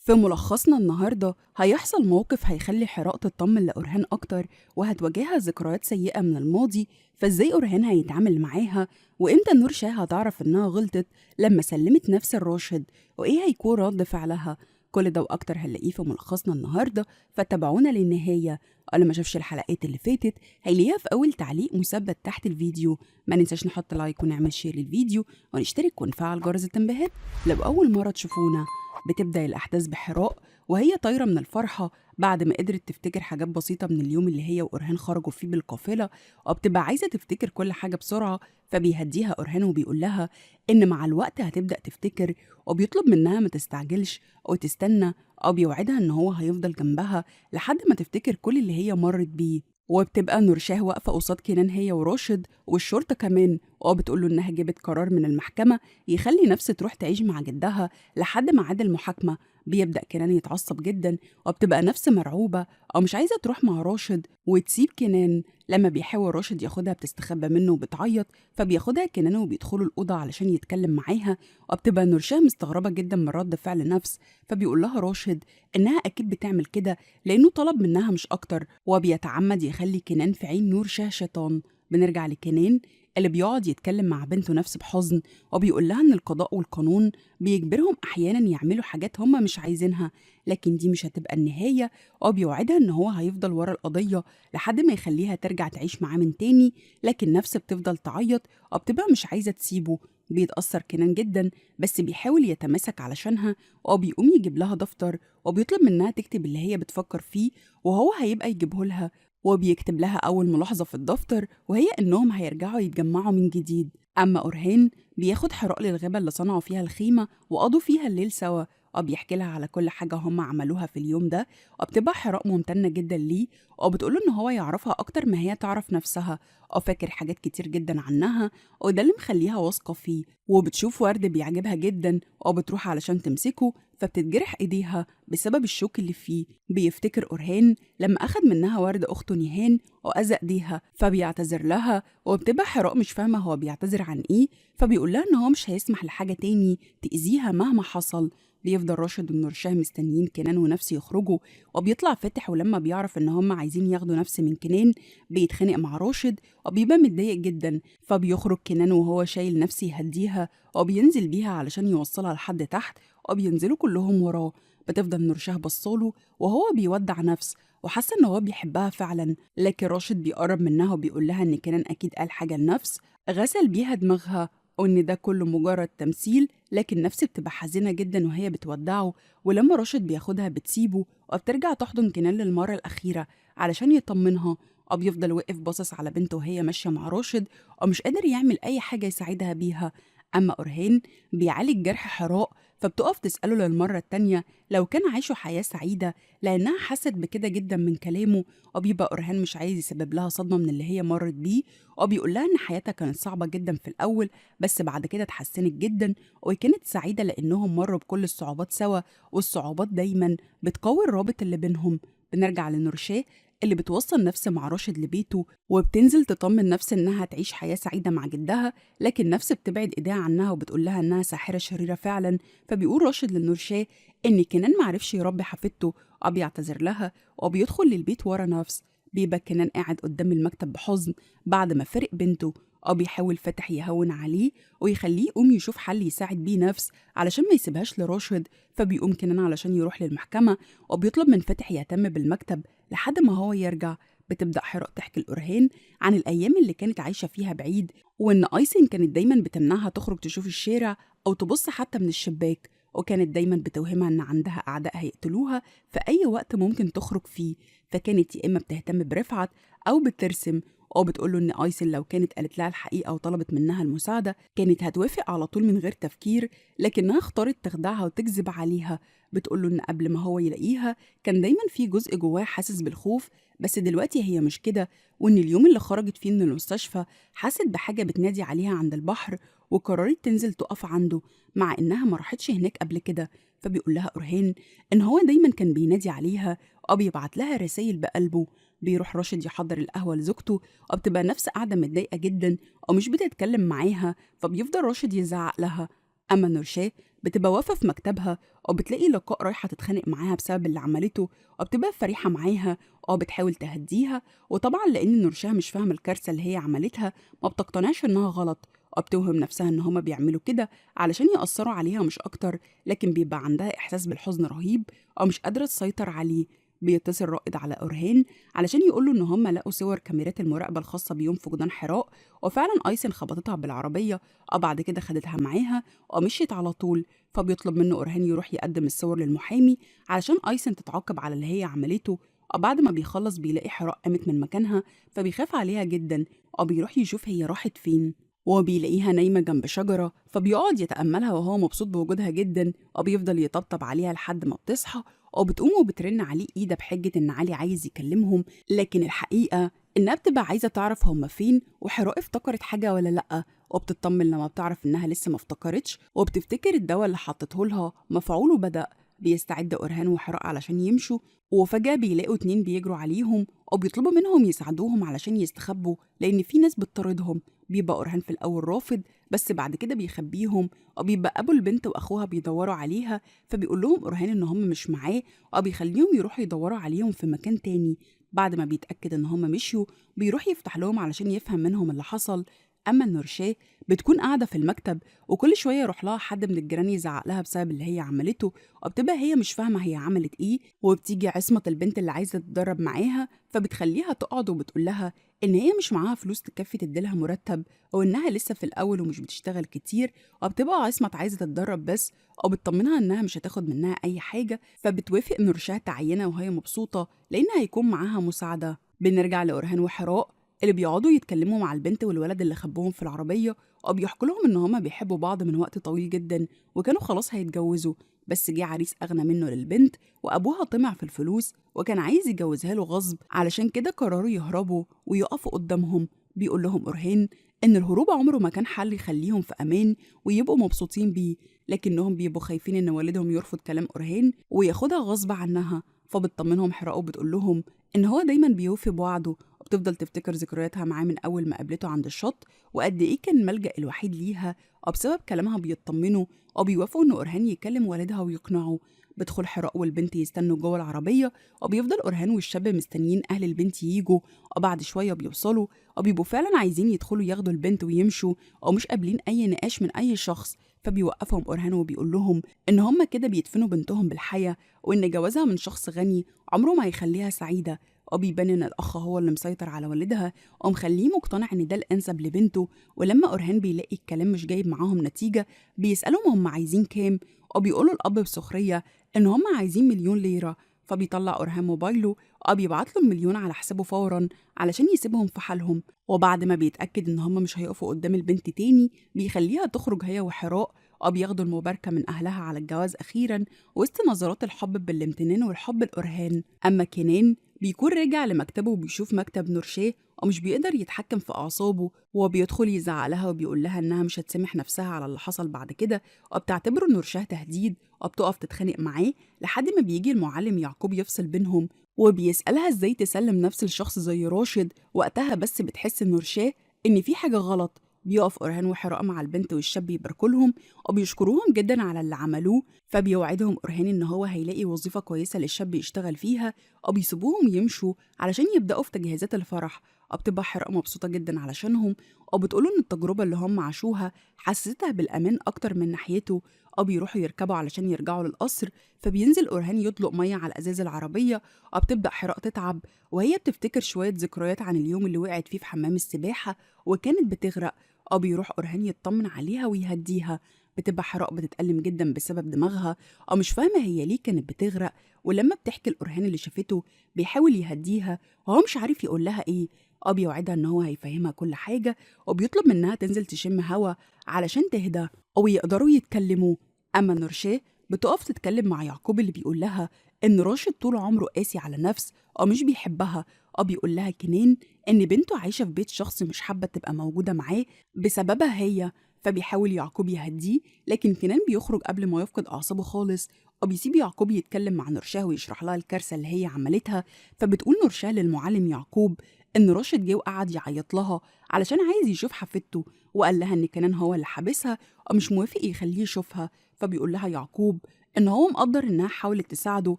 في ملخصنا النهاردة هيحصل موقف هيخلي حراء تطمن لأورهان أكتر، وهتواجهها ذكريات سيئة من الماضي، فإزاي أورهان هيتعامل معاها؟ وإمتى نورشاه هتعرف إنها غلطت لما سلمت نفس الراشد؟ وإيه هيكون رد فعلها؟ كل ده وأكتر هنلاقيه في ملخصنا النهاردة، فتابعونا للنهاية. اللي ما شافش الحلقات اللي فاتت هيلاقيها في أول تعليق مثبت تحت الفيديو. ما ننساش نحط like ونعمل share للفيديو ونشترك ونفعل جرس التنبيهات لو أول مرة تشوفونا. بتبدأ الأحداث بحراء وهي طايرة من الفرحة بعد ما قدرت تفتكر حاجات بسيطة من اليوم اللي هي وأورهان خرجوا فيه بالقافلة، وبتبقى عايزة تفتكر كل حاجة بسرعة، فبيهديها أورهان وبيقول لها إن مع الوقت هتبدأ تفتكر، وبيطلب منها ما تستعجلش أو تستنى، أو بيوعدها إن هو هيفضل جنبها لحد ما تفتكر كل اللي هي مرت بيه. وبتبقى نورشاه واقفة قصاد كنان هي وراشد والشرطة كمان، وبتقول له إنها جابت قرار من المحكمة يخلي نفس تروح تعيش مع جدها لحد ميعاد المحاكمة. بيبدأ كنان يتعصب جدا، وبتبقى نفس مرعوبة أو مش عايزة تروح مع راشد وتسيب كنان. لما بيحاول راشد ياخدها بتستخبى منه وبتعيط، فبياخدها كنان وبيدخلوا الأوضة علشان يتكلم معاها، وبتبقى نورشاه مستغربة جدا من رد فعل نفس. فبيقول لها راشد إنها أكيد بتعمل كده لأنه طلب منها مش أكتر، وبيتعمد يخلي كنان في عين نورشاه شيطان. بنرجع لكنان اللي بيقعد يتكلم مع بنته نفس بحزن، وبيقول لها إن القضاء والقانون بيجبرهم أحيانا يعملوا حاجات هم مش عايزينها، لكن دي مش هتبقى النهاية، وبيوعدها إن هو هيفضل ورا القضية لحد ما يخليها ترجع تعيش معاه من تاني. لكن نفس بتفضل تعيط وبتبقى مش عايزة تسيبه. بيتأثر كنان جدا بس بيحاول يتماسك علشانها، وبيقوم يجيب لها دفتر وبيطلب منها تكتب اللي هي بتفكر فيه وهو هيبقى يجيبه لها، وبيكتب لها أول ملاحظة في الدفتر وهي إنهم هيرجعوا يتجمعوا من جديد. أما أورهان بياخد حراء للغابة اللي صنعوا فيها الخيمة وقضوا فيها الليل سوا، وبيحكي لها على كل حاجة هم عملوها في اليوم ده، وبتبقى حراء ممتنة جدا ليه، وبتقوله إن هو يعرفها أكتر ما هي تعرف نفسها، وفاكر حاجات كتير جدا عنها، وده اللي مخليها واثقة فيه. وبتشوف ورد بيعجبها جدا وبتروح علشان تمسكه، فبتتجرح ايديها بسبب الشوك اللي فيه. بيفتكر أورهان لما أخد منها ورد أخته نيهان وأذى ايديها، فبيعتذر لها، وبتبقى حراء مش فاهمة هو بيعتذر عن إيه، فبيقول لها إن هو مش هيسمح لحاجة تاني تأذيها مهما حصل. بيفضل راشد ونورشاه مستنيين كنان ونفسي يخرجوا، وبيطلع فاتح، ولما بيعرف ان هم عايزين ياخدوا نفس من كنان بيتخانق مع راشد وبيبقى متضايق جدا. فبيخرج كنان وهو شايل نفسي يهديها، وبينزل بيها علشان يوصلها لحد تحت، وبينزلوا كلهم وراه. بتفضل نورشاه بصاله وهو بيودع نفس وحاسه ان هو بيحبها فعلا، لكن راشد بيقرب منها وبيقول لها ان كنان اكيد قال حاجه لنفس غسل بيها دماغها، وإن ده كله مجرد تمثيل. لكن نفس بتبقى حزينة جدا وهي بتودعه، ولما راشد بياخدها بتسيبه وبترجع تحضن كنان للمرة الأخيرة علشان يطمنها، وبيفضل واقف باصص على بنته وهي ماشية مع راشد ومش قادر يعمل أي حاجة يساعدها بيها. أما أورهان بيعالج جرح حراء، فبتقف تسأله للمرة التانية لو كان عايشه حياة سعيدة لأنها حست بكده جدا من كلامه، وبيبقى أورهان مش عايز يسبب لها صدمة من اللي هي مرت بيه، وبيقول لها إن حياتها كانت صعبة جدا في الأول بس بعد كده اتحسنت جدا وكانت سعيدة لأنهم مروا بكل الصعوبات سوا، والصعوبات دايما بتقوي الرابط اللي بينهم. بنرجع لنورشاه اللي بتوصل نفس مع راشد لبيته، وبتنزل تطمن نفس إنها تعيش حياة سعيدة مع جدها، لكن نفس بتبعد إيديها عنها وبتقول لها إنها ساحرة شريرة فعلا. فبيقول راشد لنورشاه إن كنان معرفش يربي حفيدته، وبيعتذر لها وبيدخل للبيت ورا نفس. بيبقى كنان قاعد قدام المكتب بحزن بعد ما فرق بنته، وبيحاول فاتح يهون عليه ويخليه يقوم يشوف حل يساعد بيه نفس علشان ما يسيبهاش لراشد. فبيقوم كنان علشان يروح للمحكمة، وبيطلب من فاتح يهتم بالمكتب لحد ما هو يرجع. بتبدأ حراء تحكي لأورهان عن الأيام اللي كانت عايشة فيها بعيد، وإن أيسن كانت دايما بتمنعها تخرج تشوف الشارع أو تبص حتى من الشباك، وكانت دايما بتوهمها إن عندها أعداء هيقتلوها في أي وقت ممكن تخرج فيه، فكانت يا إما بتهتم برفعت أو بترسم. أو بتقوله إن أيسن لو كانت قالت لها الحقيقة وطلبت منها المساعدة كانت هتوافق على طول من غير تفكير، لكنها اختارت تخدعها وتكذب عليها. بتقوله إن قبل ما هو يلاقيها كان دايما في جزء جواه حاسس بالخوف، بس دلوقتي هي مش كده، وإن اليوم اللي خرجت فيه من المستشفى حست بحاجة بتنادي عليها عند البحر وقررت تنزل تقف عنده مع إنها ما راحتش هناك قبل كده. فبيقول لها أورهان إن هو دايما كان بينادي عليها وبيبعت لها رسائل بقلبه. بيروح راشد يحضر القهوة لزوجته، وبتبقى نفس قاعدة متضايقة جدا ومش بتتكلم معاها، فبيفضل راشد يزعق لها. أما نورشاه بتبقى واقفة في مكتبها وبتلاقي لقاء رايحة تتخانق معاها بسبب اللي عملته، وبتبقى فريحة معاها وبتحاول تهديها. وطبعا لأن نورشاه مش فاهمة الكارثة اللي هي عملتها ما بتقتنعش إنها غلط، وبتوهم نفسها إن هما بيعملوا كده علشان يأثروا عليها مش أكتر، لكن بيبقى عندها إحساس بالحزن رهيب ومش قادرة تسيطر عليه. بيتصل رائد على أورهان علشان يقوله إن هم لقوا صور كاميرات المراقبة الخاصة بيوم فقدان حراء، وفعلا أيسن خبطتها بالعربية وبعد كده خدتها معاها ومشيت على طول. فبيطلب منه أورهان يروح يقدم الصور للمحامي علشان أيسن تتعاقب على اللي هي عملته. وبعد ما بيخلص بيلاقي حراء قامت من مكانها، فبيخاف عليها جدا وبيروح يشوف هي راحت فين، وبيلاقيها نايمة جنب شجرة، فبيقعد يتأملها وهو مبسوط بوجودها جدا، وبيفضل يطبطب عليها لحد ما بتصحى. وبتقوم وبترن عليه إيدة بحجة إن علي عايز يكلمهم، لكن الحقيقة إنها بتبقى عايزة تعرف هما فين وحراء افتكرت حاجة ولا لأ. وبتطمن لما بتعرف إنها لسه ما افتكرتش، وبتفتكر الدواء اللي حطته لها مفعوله بدأ. بيستعد أورهان وحراء علشان يمشوا، وفجأة بيلاقوا 2 بيجروا عليهم وبيطلبوا منهم يساعدوهم علشان يستخبوا لأن في ناس بتطاردهم. بيبقى أورهان في الأول رافض، بس بعد كده بيخبيهم، وبيبقى أبو البنت وأخوها بيدوروا عليها، فبيقول لهم أورهان إن هم مش معاه وبيخليهم يروحوا يدوروا عليهم في مكان تاني. بعد ما بيتأكد إن هم مشيوا بيروح يفتح لهم علشان يفهم منهم اللي حصل. أما نورشاه بتكون قاعدة في المكتب، وكل شوية يروح لها حد من الجيران يزعق لها بسبب اللي هي عملته، وبتبقى هي مش فاهمة هي عملت إيه. وبتيجي عصمة البنت اللي عايزة تتدرب معاها، فبتخليها تقعد وبتقول لها إن هي مش معاها فلوس تكفي تديلها مرتب، وإنها لسه في الأول ومش بتشتغل كتير. وبتبقى عصمة عايزة تتدرب بس، وبتطمنها إنها مش هتاخد منها أي حاجة، فبتوافق نورشاه تعينها وهي مبسوطة لأن هيكون معاها مساعدة. بنرجع لأورهان وحراء اللي بيقعدوا يتكلموا مع البنت والولد اللي خبوهم في العربية، وبيحكوا لهم إن هما بيحبوا بعض من وقت طويل جدا وكانوا خلاص هيتجوزوا، بس جه عريس أغنى منه للبنت وأبوها طمع في الفلوس وكان عايز يجوزها له غصب، علشان كده قرروا يهربوا ويقفوا قدامهم. بيقول لهم أورهان إن الهروب عمره ما كان حل يخليهم في أمان ويبقوا مبسوطين بيه، لكنهم بيبقوا خايفين إن والدهم يرفض كلام أورهان وياخدها غصب عنها. فبتطمنهم حراء وبتقول لهم إن هو دايما بيوفي بوعده، وبتفضل تفتكر ذكرياتها معاه من أول ما قابلته عند الشط وقد إيه كان الملجأ الوحيد ليها، وبسبب كلامها بيطمنوا وبيوافقوا إن أورهان يكلم والدها ويقنعه. بدخل حراء والبنت يستنوا جوه العربية، وبيفضل أورهان والشاب مستنيين أهل البنت ييجوا، وبعد شوية بيوصلوا وبيبقوا فعلا عايزين يدخلوا ياخدوا البنت ويمشوا ومش قابلين أي نقاش من أي شخص. فبيوقفهم أورهان وبيقول لهم إن هم كده بيدفنوا بنتهم بالحياة، وإن جوازها من شخص غني عمره ما هيخليها سعيدة. وبيبان إن الأخ هو اللي مسيطر على والدها ومخليه مقتنع إن ده الأنسب لبنته. ولما أورهان بيلاقي الكلام مش جايب معاهم نتيجة بيسألهم هم عايزين كام، وبيقولوا الأب بسخرية إن هم عايزين 1,000,000 ليرة. فبيطلع أورهان موبايله وبيبعت له 1,000,000 على حسابه فورا علشان يسيبهم في حالهم. وبعد ما بيتأكد إن هم مش هيقفوا قدام البنت تاني بيخليها تخرج هي وحراء، وبياخدوا المباركة من أهلها على الجواز أخيرا وسط نظرات الحب بالامتنان والحب لأورهان. أما كنان بيكون راجع لمكتبه وبيشوف مكتب نورشاه ومش بيقدر يتحكم في أعصابه، وبيدخل يزعق لها وبيقول لها إنها مش هتسامح نفسها على اللي حصل بعد كده، وبتعتبره نورشاه تهديد، وبتقف تتخانق معاه لحد ما بيجي المعلم يعقوب يفصل بينهم وبيسألها إزاي تسلم نفس الشخص زي راشد. وقتها بس بتحس نورشاه إن في حاجة غلط. بيقف أورهان وحراء مع البنت والشاب يباركولهم وبيشكروهم جدا على اللي عملوه، فبيوعدهم أورهان إن هو هيلاقي وظيفة كويسة للشاب يشتغل فيها، وبيسيبوهم يمشوا علشان يبدأوا في تجهيزات الفرح. وبتبقى حراء مبسوطة جدا علشانهم، وبتقولوا إن التجربة اللي هم عاشوها حسستها بالأمان أكتر من ناحيته. وبيروحوا يركبوا علشان يرجعوا للقصر، فبينزل أورهان يطلق مية على أزاز العربية، وبتبدأ حراء تتعب وهي بتفتكر شوية ذكريات عن اليوم اللي وقعت فيه في حمام السباحة وكانت بتغرق. وبيروح أورهان يطمن عليها ويهديها. بتبقى حراء بتتألم جدا بسبب دماغها ومش فاهمة هي ليه كانت بتغرق، ولما بتحكي لأورهان اللي شافته بيحاول يهديها وهو مش عارف يقول لها إيه. بيوعدها إن هو هيفهمها كل حاجة، وبيطلب منها تنزل تشم هوا علشان تهدى أو يقدروا يتكلموا. أما نورشاه بتقف تتكلم مع يعقوب اللي بيقول لها إن راشد طول عمره قاسي على نفس ومش بيحبها، وبيقول لها كنان إن بنته عايشة في بيت شخص مش حابة تبقى موجودة معاه بسببها هي. فبيحاول يعقوب يهديه، لكن كنان بيخرج قبل ما يفقد أعصابه خالص، وبيسيب يعقوب يتكلم مع نورشاه ويشرح لها الكارثة اللي هي عملتها. فبتقول نورشاه للمعلم يعقوب إن راشد جه وقعد يعيط لها علشان عايز يشوف حفيدته، وقال لها إن كنان هو اللي حابسها ومش موافق يخليه يشوفها. فبيقول لها يعقوب إن هو مقدر إنها حاولت تساعده،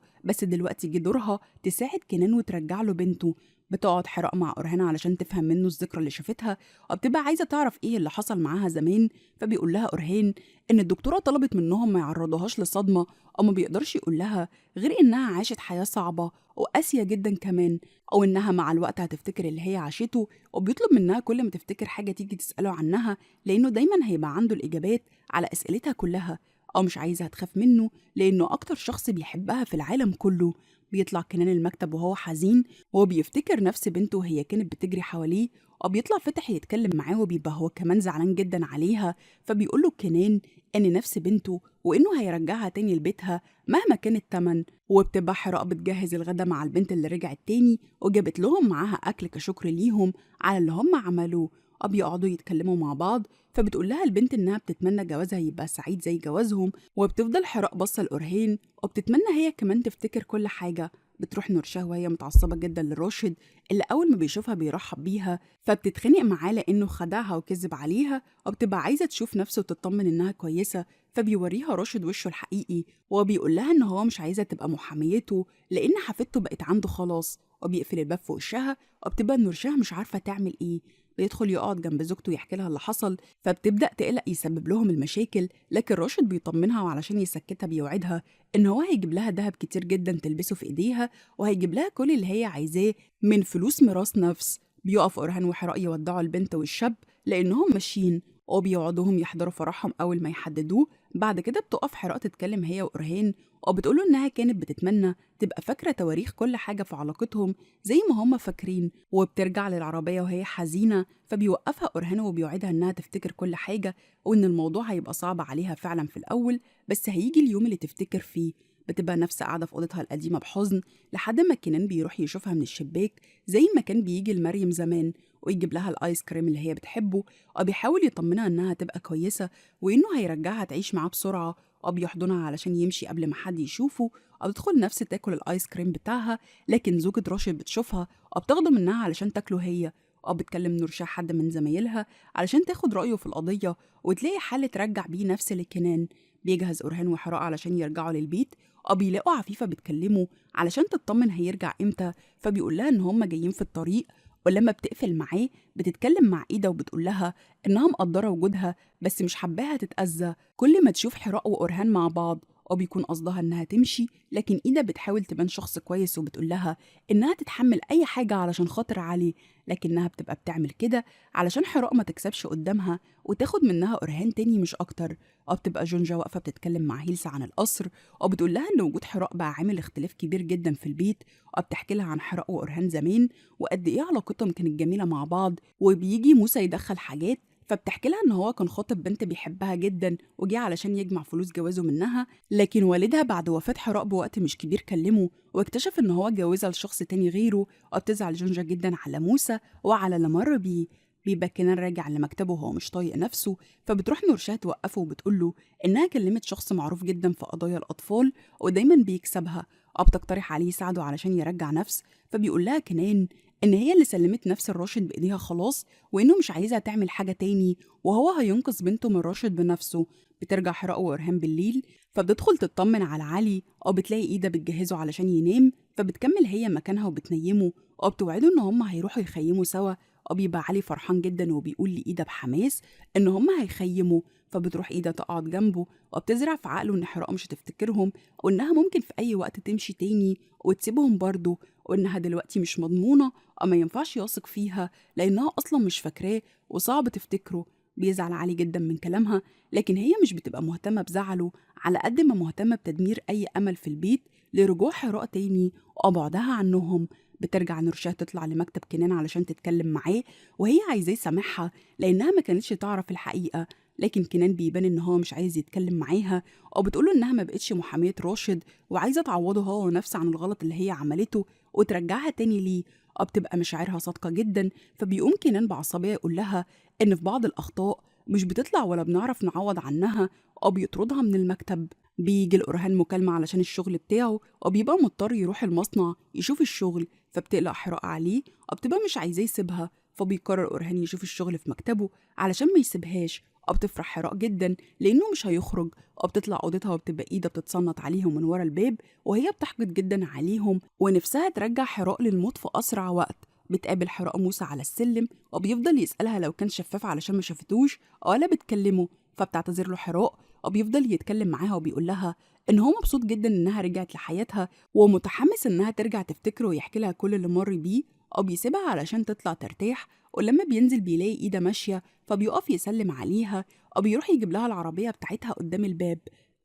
بس دلوقتي جه دورها تساعد كنان وترجع له بنته. بتقعد حراء مع أورهان علشان تفهم منه الذكرى اللي شافتها، وبتبقى عايزة تعرف إيه اللي حصل معاها زمان. فبيقول لها أورهان إن الدكتورة طلبت منهم ما يعرضوهاش لصدمة، أو ما بيقدرش يقول لها غير إنها عاشت حياة صعبة وقاسية جدا كمان، أو إنها مع الوقت هتفتكر اللي هي عاشته. وبيطلب منها كل ما تفتكر حاجة تيجي تسأله عنها، لأنه دايما هيبقى عنده الإجابات على أسئلتها كلها، أو مش عايزها تخاف منه لأنه أكتر شخص بيحبها في العالم كله. بيطلع كنان المكتب وهو حزين، وهو بيفتكر نفس بنته وهي كانت بتجري حواليه، وبيطلع فتح يتكلم معاه وبيبقى هو كمان زعلان جدا عليها. فبيقول له كنان إن نفس بنته وإنه هيرجعها تاني لبيتها مهما كان التمن. وبتبقى حراء بتجهز الغدا مع البنت اللي رجعت تاني، وجابت لهم معاها أكل كشكر ليهم على اللي هم عملوه. وبيقعدوا يتكلموا مع بعض، فبتقول لها البنت إنها بتتمنى جوازها يبقى سعيد زي جوازهم. وبتفضل حراء باصة لأورهان وبتتمنى هي كمان تفتكر كل حاجة. بتروح نورشاه وهي متعصبة جدا لراشد اللي أول ما بيشوفها بيرحب بيها، فبتتخانق معاه لأنه خدعها وكذب عليها، وبتبقى عايزة تشوف نفسه وتطمن إنها كويسة. فبيوريها راشد وشه الحقيقي، وبيقول لها إن هو مش عايزة تبقى محاميته لأن حفيدته بقت عنده خلاص. وبيقفل الباب في وشها، وبتبقى نورشاه مش عارفة تعمل إيه. بيدخل يقعد جنب زوجته يحكي لها اللي حصل، فبتبدأ تقلق يسبب لهم المشاكل، لكن راشد بيطمنها وعلشان يسكتها بيوعدها إن هو هيجيب لها دهب كتير جدا تلبسه في إيديها، وهيجيب لها كل اللي هي عايزاه من فلوس ميراث نفس. بيقف أورهان وحراء يودعوا البنت والشاب لأنهم ماشيين، وبيقعدوهم يحضروا فرحهم أول ما يحددوه. بعد كده بتقف حراء تتكلم هي وأورهان، وبتقوله إنها كانت بتتمنى تبقى فاكرة تواريخ كل حاجة في علاقتهم زي ما هم فاكرين. وبترجع للعربية وهي حزينة، فبيوقفها أورهان وبيوعدها إنها تفتكر كل حاجة، وإن الموضوع هيبقى صعب عليها فعلا في الأول، بس هيجي اليوم اللي تفتكر فيه. بتبقى نفس قاعدة في أوضتها القديمة بحزن لحد ما كنان بيروح يشوفها من الشباك زي ما كان بيجي لمريم زمان، ويجيب لها الآيس كريم اللي هي بتحبه، وبيحاول يطمنها إنها تبقى كويسة وإنه هيرجعها تعيش معاه بسرعة، وبيحضنها علشان يمشي قبل ما حد يشوفه. وبتدخل نفس تاكل الآيس كريم بتاعها، لكن زوجة راشد بتشوفها وبتاخده منها علشان تاكله هي. وبتكلم نورشاه حد من زمايلها علشان تاخد رأيه في القضية وتلاقي حل ترجع بيه نفس لكنان. بيجهز أورهان وحراء علشان يرجعوا للبيت، وبيلاقوا عفيفة بتكلمه علشان تطمن هيرجع امتى، فبيقول لها ان هم جايين في الطريق. ولما بتقفل معاه بتتكلم مع إيدا وبتقول لها إنها مقدرة وجودها بس مش حباها تتأذى كل ما تشوف حراء وأورهان مع بعض، وبيكون قصدها إنها تمشي، لكن إيدا بتحاول تبان شخص كويس وبتقول لها إنها تتحمل أي حاجة علشان خاطر علي، لكنها بتبقى بتعمل كده علشان حراء ما تكسبش قدامها وتاخد منها أورهان تاني مش أكتر. وبتبقى جونجا واقفة بتتكلم مع هيلسا عن القصر، وبتقول لها إن وجود حراء بقى عامل اختلاف كبير جدا في البيت، وبتحكي لها عن حراء وأورهان زمان وقد إيه علاقتهم كانت جميلة مع بعض. وبيجي موسى يدخل حاجات، فبتحكي لها ان هو كان خاطب بنت بيحبها جدا وجه علشان يجمع فلوس جوازه منها، لكن والدها بعد وفاة حراء بوقت مش كبير كلمه واكتشف ان هو اتجوزها لشخص تاني غيره. وبتزعل جونجا جدا على موسى وعلى اللي مر بيه. بيبقى كنان راجع لمكتبه وهو مش طايق نفسه، فبتروح نورشاه توقفه وبتقول له انها كلمت شخص معروف جدا في قضايا الاطفال ودايما بيكسبها، وبتقترح عليه يساعده علشان يرجع نفس. فبيقول لها كنان إن هي اللي سلمت نفس الراشد بإيديها خلاص، وإنه مش عايزة تعمل حاجة تاني وهو هينقذ بنته من راشد بنفسه. بترجع حراء وأورهان بالليل، فبتدخل تطمن على علي، أو بتلاقي إيدا بتجهزه علشان ينام، فبتكمل هي مكانها وبتنيمه، وبتوعده إن هما هيروحوا يخيموا سوا. وبيبقى علي فرحان جدا وبيقول لإيدا بحماس إن هما هيخيموا، فبتروح إيدا تقعد جنبه وبتزرع في عقله إن حراء مش هتفتكرهم وإنها ممكن في أي وقت تمشي تاني وتسيبهم برضه، وإنها دلوقتي مش مضمونة وما ينفعش يثق فيها لأنها أصلا مش فاكراه وصعب تفتكره. بيزعل علي جدا من كلامها، لكن هي مش بتبقى مهتمة بزعله على قد ما مهتمة بتدمير أي أمل في البيت لرجوع حراء تاني وبعدها عنهم. بترجع نورشاه تطلع لمكتب كنان علشان تتكلم معاه، وهي عايزاه يسامحها لأنها ما كانتش تعرف الحقيقة، لكن كنان بيبان إن هو مش عايز يتكلم معاها، وبتقوله إنها ما بقتش محامية راشد وعايزة تعوضه هو ونفسه عن الغلط اللي هي عملته وترجعها تاني ليه. وبتبقى مشاعرها صادقة جدا، فبيقوم كنان بعصبية يقول لها إن في بعض الأخطاء مش بتطلع ولا بنعرف نعوض عنها، وبيطردها من المكتب. بيجي الأورهان مكالمة علشان الشغل بتاعه، وبيبقى مضطر يروح المصنع يشوف الشغل، فبتقلق حراء عليه وبتبقى مش عايزاه يسيبها، فبيقرر أورهان يشوف الشغل في مكتبه علشان ما يسيبهاش. وبتفرح حراء جدا لأنه مش هيخرج، وبتطلع أوضتها وبتبقى إيدة بتتصنت عليهم من ورا الباب، وهي بتحقد جدا عليهم ونفسها ترجع حراء للموت في أسرع وقت. بتقابل حراء موسى على السلم وبيفضل يسألها لو كان شفاف علشان ما شافتوش ولا بتكلمه، فبتعتذر له حراء وبيفضل يتكلم معاها وبيقول لها إن هو مبسوط جدا إنها رجعت لحياتها ومتحمس إنها ترجع تفتكره ويحكي لها كل اللي مر بيه، وبيسيبها علشان تطلع ترتاح. ولما بينزل بيلاقي إيدة ماشية فبيقف يسلم عليها وبيروح يجيب لها العربية بتاعتها قدام الباب.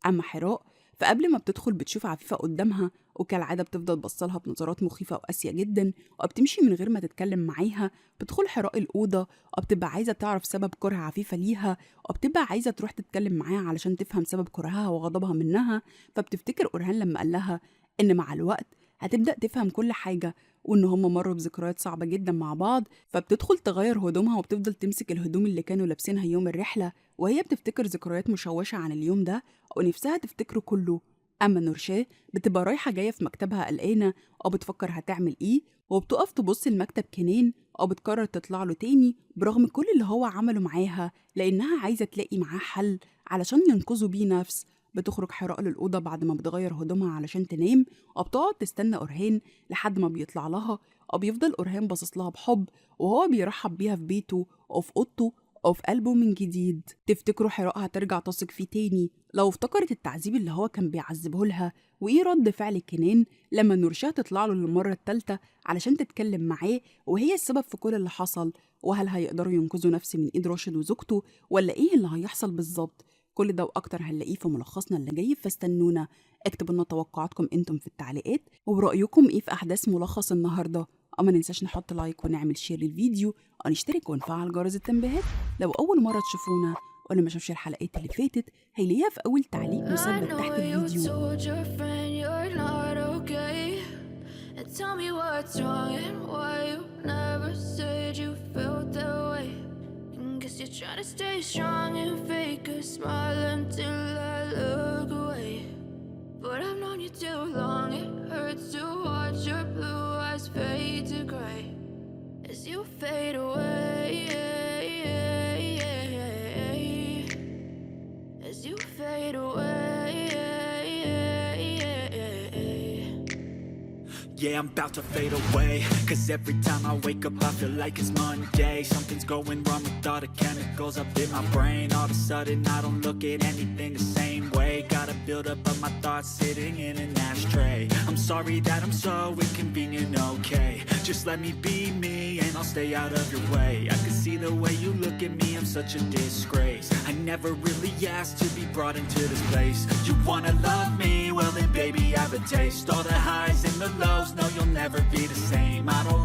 أما حراء فقبل ما بتدخل بتشوف عفيفة قدامها، وكالعادة بتفضل بصلها بنظرات مخيفة وقاسية جدا وبتمشي من غير ما تتكلم معاها. بتدخل حراء الأوضة وبتبقى عايزة تعرف سبب كره عفيفة ليها، وبتبقى عايزة تروح تتكلم معاها علشان تفهم سبب كرهها وغضبها منها. فبتفتكر أورهان لما قال لها إن مع الوقت هتبدأ تفهم كل حاجة وإن هم مروا بذكريات صعبة جدا مع بعض. فبتدخل تغير هدومها وبتفضل تمسك الهدوم اللي كانوا لابسينها يوم الرحلة، وهي بتفتكر ذكريات مشوشة عن اليوم ده ونفسها تفتكره كله. أما نورشاه بتبقى رايحة جاية في مكتبها قلقانة وبتفكر هتعمل إيه، وبتقف تبص لمكتب كنان وبتقرر تطلع له تاني برغم كل اللي هو عمله معاها، لأنها عايزة تلاقي معاه حل علشان ينقذوا بيه نفس. بتخرج حراء للأوضة بعد ما بتغير هدومها علشان تنام، وبتقعد تستنى أورهان لحد ما بيطلع لها، وبيفضل أورهان باصص لها بحب وهو بيرحب بيها في بيته وفي أوضته وفي قلبه من جديد. تفتكروا حراء هترجع تثق فيه تاني لو افتكرت التعذيب اللي هو كان بيعذبه لها؟ وإيه رد فعل كنان لما نورشاه تطلع له للمرة الثالثة علشان تتكلم معاه وهي السبب في كل اللي حصل؟ وهل هيقدروا ينقذوا نفسي من إيد راشد وزوجته ولا إيه اللي هيحصل بالظبط؟ كل ده وأكتر هنلاقيه في ملخصنا اللي جاي، فاستنونا. اكتبوا لنا توقعاتكم انتم في التعليقات وبرأيكم ايه في أحداث ملخص النهاردة. وما ننساش نحط like ونعمل share للفيديو ونشترك ونفعل جرس التنبيهات لو أول مرة تشوفونا، واللي ما شافش الحلقات اللي فاتت هيلاقيها في أول تعليق مثبت تحت الفيديو. Guess you're trying to stay strong and fake a smile until I look away. But I've known you too long, it hurts to watch your blue eyes fade to gray as you fade away. As you fade away. Yeah, I'm about to fade away. Cause every time I wake up I feel like it's Monday. Something's going wrong with all the chemicals up in my brain. All of a sudden I don't look at anything the same way. Gotta build up of my thoughts sitting in an ashtray. I'm sorry that I'm so inconvenient, okay. Just let me be me and I'll stay out of your way. I can see the way you look at me, I'm such a disgrace. I never really asked to be brought into this place. You wanna love me? Well then baby I have a taste. All the highs and the lows, no you'll never be the same. I don't